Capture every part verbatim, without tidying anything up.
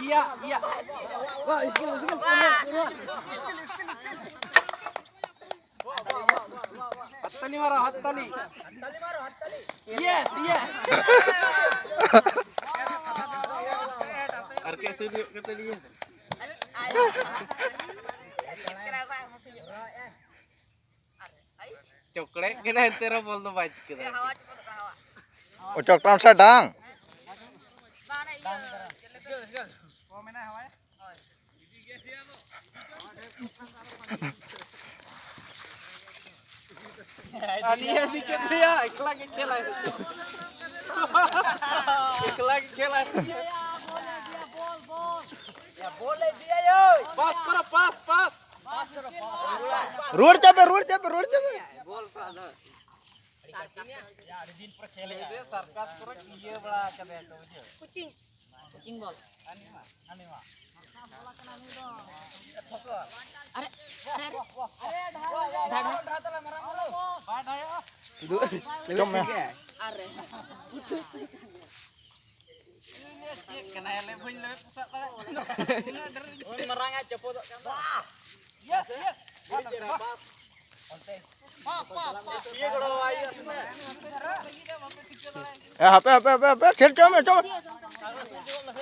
ᱤᱭᱟ, ᱤᱭᱟ᱾ ᱦᱟᱛᱛᱟᱞᱤ ᱢᱟᱨᱟ, ᱦᱟᱛᱛᱟᱞᱤ᱾ Yes, yes. ᱟᱨ ᱠᱮᱥᱮ ᱦᱩᱭᱩᱜ ᱠᱟᱛᱮ ᱱᱤᱭᱟᱹ᱾ ᱪᱚᱠᱞᱮᱴ ᱠᱟᱱᱟ ᱮᱱᱛᱮ ᱨᱮᱦᱚᱸ ᱵᱚᱞ ᱫᱚ ᱵᱟᱭ ᱪᱤᱠᱟᱹ ᱫᱟᱲᱮᱭᱟᱜ ᱠᱟᱱᱟ᱾ ᱚ, ᱪᱚᱠᱞᱮᱴ ᱥᱮ ᱰᱟᱝ? ᱟᱹᱰᱤ ᱟᱹᱰᱤ ᱪᱮᱫ ᱞᱟᱹᱭᱟ, ᱮᱠᱞᱟ ᱜᱮ ᱠᱷᱮᱞᱟᱭ᱾ ᱮᱠᱞᱟ ᱜᱮ ᱠᱷᱮᱞᱟᱭ᱾ ᱯᱟᱥ ᱠᱚᱨᱚ, ᱯᱟᱥ, ᱯᱟᱥ᱾ ᱨᱩᱣᱟᱹᱲ ᱪᱟᱯᱮ, ᱨᱩᱣᱟᱹᱲ ᱪᱟᱯᱮ, ᱨᱩᱣᱟᱹᱲ ᱪᱟᱯᱮ᱾ ᱥᱟᱨᱠᱟᱥ ᱠᱚᱨᱮ ᱤᱭᱟᱹ ᱵᱟᱲᱟ ᱠᱟᱫᱮᱭᱟ ᱠᱚ, ᱵᱩᱡᱷᱟᱹᱣ? ᱠᱳᱪᱤᱝ᱾ ᱠᱳᱪᱤᱝ ᱵᱚᱞ᱾ ᱟᱨᱮ, ᱟᱨᱮ, ᱟᱨᱮ᱾ ᱰᱷᱟ, ᱰᱷᱟ᱾ ᱡᱚᱢ ᱢᱮ᱾ ᱟᱨᱮ᱾ ᱪᱮᱫ ᱠᱟᱱᱟᱭ? ᱞᱮ ᱵᱟᱹᱧ ᱞᱮ ᱯᱚᱥᱟᱜ ᱫᱟᱲᱮᱭᱟᱜ ᱠᱟᱱᱟ᱾ ᱩᱱᱟᱹᱜ ᱰᱷᱮᱨ ᱩᱱᱤ ᱢᱟᱨᱟᱝ ᱟᱜ ᱪᱚᱯᱚᱫᱚᱜ ᱠᱟᱱᱟ᱾ Yes, yes. ᱚᱱᱛᱮ᱾ ᱯᱟᱥ, ᱯᱟᱥ, ᱯᱟᱥ᱾ ᱤᱭᱟᱹ ᱜᱚᱲᱚ ᱟᱭ ᱦᱩᱭᱩᱜᱼᱟ ᱥᱮ? ᱮ, ᱦᱟᱯᱮ, ᱦᱟᱯᱮ, ᱦᱟᱯᱮ, ᱦᱟᱯᱮ, ᱠᱷᱮᱞ ᱪᱚ ᱢᱮ, ᱪᱚ ᱢᱮ᱾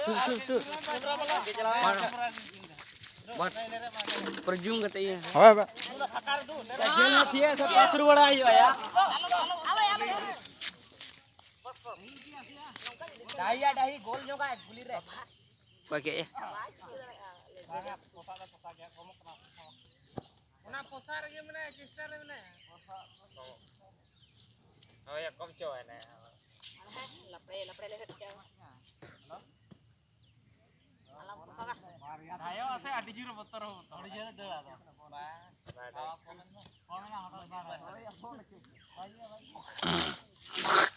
ᱥᱩᱨ, ᱥᱩᱨ, ᱥᱩᱨ᱾ ᱵᱟᱴ, ᱵᱟᱴ᱾ ᱯᱩᱨᱟᱹ ᱡᱩᱢ ᱠᱟᱛᱮ ᱤᱭᱟᱹ᱾ ᱦᱳᱭ, ᱦᱳᱭ᱾ ᱡᱮᱞ ᱦᱚᱸ ᱛᱷᱤᱭᱟ ᱥᱮ ᱯᱟᱥ ᱨᱩᱣᱟᱹᱲ ᱦᱩᱭᱩᱜᱼᱟ ᱭᱟ᱾ ᱰᱟᱹᱦᱤᱭᱟ, ᱰᱟᱹᱦᱤ, ᱜᱳᱞ ᱧᱚᱜᱟᱭ ᱜᱩᱞᱤ ᱨᱮ᱾ ᱚᱠᱚᱭ ᱠᱮᱜᱼᱮ? ᱚᱱᱟ ᱯᱚᱥᱟ ᱨᱮᱜᱮ ᱢᱮᱱᱟᱭᱟ, ᱪᱮᱥᱴᱟ ᱨᱮ ᱢᱮᱱᱟᱭᱟ᱾ ᱦᱳᱭ, ᱠᱚᱢ ᱪᱚ ᱮᱱᱮ᱾ ᱞᱟᱯᱲᱮ, ᱞᱟᱯᱲᱮ ᱞᱮ ᱦᱮᱡ ᱠᱮᱜᱼᱟ᱾ ᱟᱞᱟᱝ ᱯᱚᱥᱟᱜᱟ᱾ ᱫᱟᱭᱚ ᱟᱥᱮ ᱟᱹᱰᱤ ᱡᱳᱨ ᱵᱚᱛᱚᱨ ᱦᱚᱸ ᱵᱚᱛᱚᱨ᱾ ᱟᱹᱰᱤ ᱡᱳᱨ ᱫᱟᱹᱲᱟ ᱫᱚ᱾ ᱵᱟᱭ ᱫᱟᱹᱲ᱾ ᱯᱷᱳᱱ ᱢᱮ, ᱦᱚᱴᱚᱜ ᱢᱮ᱾